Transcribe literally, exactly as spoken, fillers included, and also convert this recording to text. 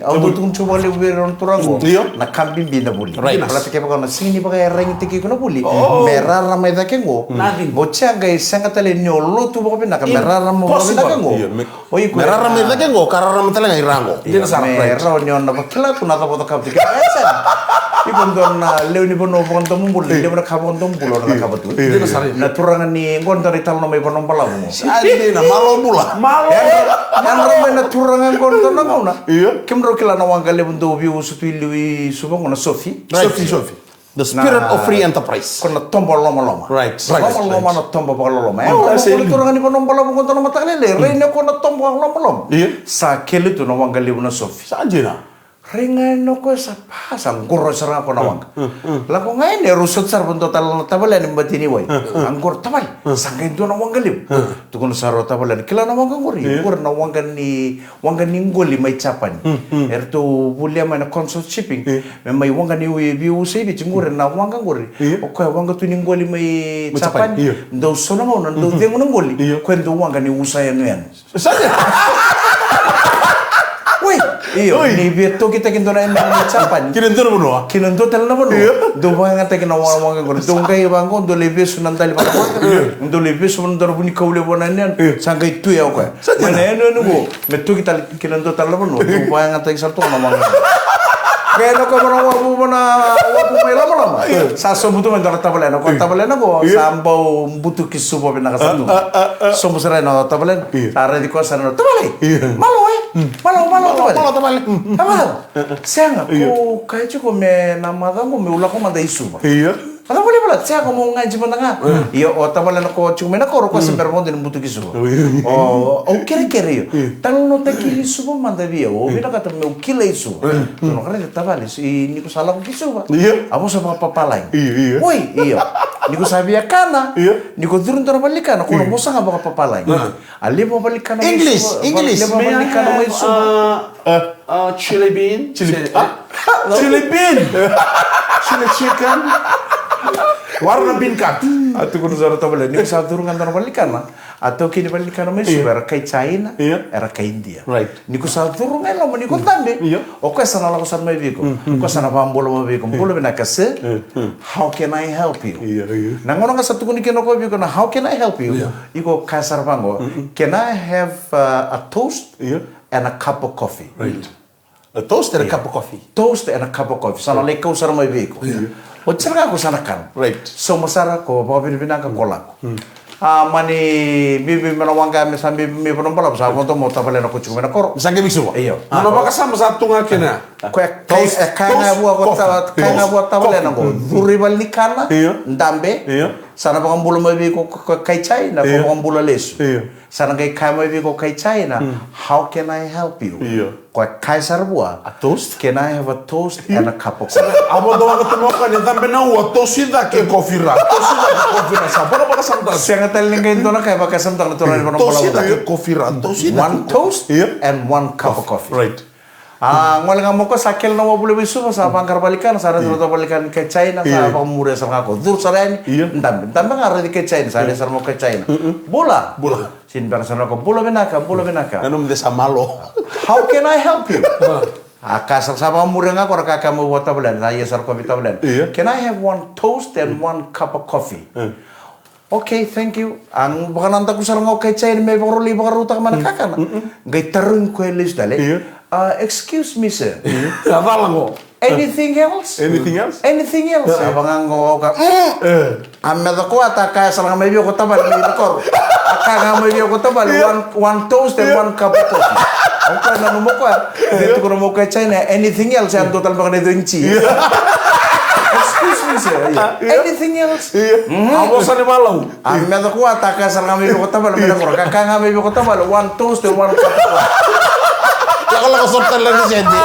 Au dau tukuna tiko vakalevu vei ira na turaga qo. Io. Na ka bibi na vuli. Right. Baleta kevaka o na sega ni vakaiyaragitaki iko na vuli, me rarama i cake qo. Nothing. Oti ya qai sega tale ni o lotu vakavinaka, me rarama vakavinaka qo. Io, me, o iko me rarama i cake qo, ka rarama tale ga i ra qo. Io, me rawa ni o na vakila tu na cava o cakava tiko. E sega. Iko dua na lewe ni vanua vakadomobula, lewe na ka vakadomobula o na cakava tu. Io, io. Na turaga ni qo dua na italanoa mai Vanuabalavu. Sa dina, malo bula. Malo. Yadra mai na turaga qo dua na gauna. Io. Kemudrau kila na waqa levu dau veiusu tu i liu i Suva qo na Sofi. Right. Sofi, Sofi. The spirit of free enterprise. Ko na toba lomaloma. Right, right, right. Lomaloma na toba vakaloloma. E, o na turaga ni Vanuabalavu qo dua na mataka lailai. Rai ni ko na toba lomaloma. Io. Sa kele tu na waqa levu na Sofi. Sa dina. Rai ga yani o koya sa pa, sa qoro sara ga ko na waqa. Lako ga yani, e rau sota sara vadua tale na tavale yani, me bati ni wai. A qoro tavale. Sa qai dua na waqa levu. Tukuna sara o tavale yani, kila na waqa qori. Qori na waqa ni, waqa ni qoli mai Japani. Eratou volia mai na Consort Shipping. Me mai waqa ni veiusu i Viti qori na waqa qori. O koya waqa tu ni qoli mai Japani. Dau so na gauna, dau cegu na qoli. Koya dau waqa ni usa yanuyanu. Sa dina. Oi, io, ni via tokitaki dua na yanuyanu mai Japani. Ki na dua na vanua. Ki na dua tale na vanua. Io. Dau vakayagataki na wa-, waqa qori. Dau qai vaqo, dau lai vesu na dali vakavaka. Io. Dau lai vesu na dua na vunikau levu na yanuyanu. Io. Sa qai tu ya o koya. Sa dina. Mai na yanuyanu qo, me toki tale ki na dua tale na vanua. Dau vakayagataki sara tu na waqa qori. Qai na koya vana wavu, vana wavu mai Lomaloma. Io. Sa sobu tu mai dua na tavalena. Ko tavalena qo, sa bau butu ki Suva vinaka sa tu. Sobu sara na tavalena. Io. Sa raici koya sara na tavale. Io. Malo, e? Malo, malo, tavale. Malo, tavale. Tavale. Sega, ko kaya tiko me na macawa qo meu lako mada i Suva. Io. A tavale, tavale, sega, ko meu gaji mada ga. Io, o tavalena ko tiko mai na koro, ko se bera vodo ni butu ki Suva. Io. O, au kerekere io. Io. Talanoataki i Suva mada vei au. Au vinakata meu kila i Suva. Io. Au na raica tavale, ni ko sa lako ki Suva. Io. A vosa vakapapalagi. Io, io. Oi, io. Ni ko sa via kana. Io. Ni ko curu dua na valenikana, ko na vosa ga vakapapalagi. A levu valenikana mai Suva. English, English. Levu valenikana mai Suva. Uh, uh, chili bean. Chili, ah? Chili bean. Chili chicken. Waru na bean curd. A tukuna sara tavale, ni ko sa curu ga dua na valenikana. A taukei ni valenikana mai Suva, era kai China, era kai India. Right. Ni ko sa curu ga e loma, ni ko dabe. Io. O koya sa na lako sara mai vei iko. O koya sa na vakabula mai vei iko. Bula vinaka sir. How can I help you? Io, io. Na gauna ga sa tukuni kina o koya vei iko na how can I help you? Io. Iko kaya sara vaqo. Can I have, uh, a toast and a cup of coffee? Right. A toast and a cup of coffee. Toast and a cup of coffee. Sa na lai kau sara mai vei iko. Io. O cei ga ko sa na kana. Right. Sauma sara ko vakavinavinaka ko lako. A, mani bibi me na waqa me sa bibi me Vanuabalavu sa vodo mo tavalena ko tiko me na koro. Sa qai vei Suva. Io. Na vakasama sa tu ga kina. Ko e kai, e kai ga vua ko ta-, kai ga vua tavalena ko. Curu i valenikana, dabe. Io. Sa na vakabula mai vei ko, ko, ko kai China, ko vakabula lesu. Io. Sa na qai kaya mai vei ko kai China, how can I help you? Io. Ko e kaya sara vua, a toast? Can I have a toast and a cup of coffee? A vodo waqa tu mo ka ni dabe na ua, toast i cake, coffee ra. Toast i cake, coffee ra. Sa vakavakasamataka. Sega tale ni qai dua na ka e vakasamataka na turaga ni Vanuabalavu. Toast i cake, coffee ra. Toast i cake. One toast and one cup of coffee. Right. A, gole ga mo ko sa kele na wavu levu i Suva, sa vaqara valenikana, sa raici na valenikana kai China, sa vakamuria sara ga ko. Curu sara yani, dabe. Dabe ga raici kai China, sa raici sara mo kai China. Bula. Bula. Sini bera sara ko bula vinaka, bula vinaka. Nanuma de sa malo. How can I help you? A ka sa, sa vakamuria ga ko ra ka kaya mai vua tavalena, sa ia sara ko vei tavalena. Io. Can I have one toast and one cup of coffee? Okay, thank you. A vakanadaku sara ga o kai China me vakarau lai vakarautaka mai na kakana. Qai tarogi koya lesu tale. Io. Uh, excuse me, sir. A vala qo. Anything else? Anything else? Anything else? A vaka ga o ka. A meca ko a ta kaya sara ga mai vei ko tavale mai na koro. A kaya ga mai vei ko tavale, one, one toast and one cup of coffee. O koya nanuma o koya. Dei tukuna mo kai China, anything else? A dua tale beka na ico ni ji. Excuse me, sir. Anything else? A vosa ni valau. A meca ko a ta kaya sara ga mai vei ko tavale mai na koro. Ka kaya ga mai vei ko tavale, one toast and one cup of coffee. Lakolako sota tale na sede.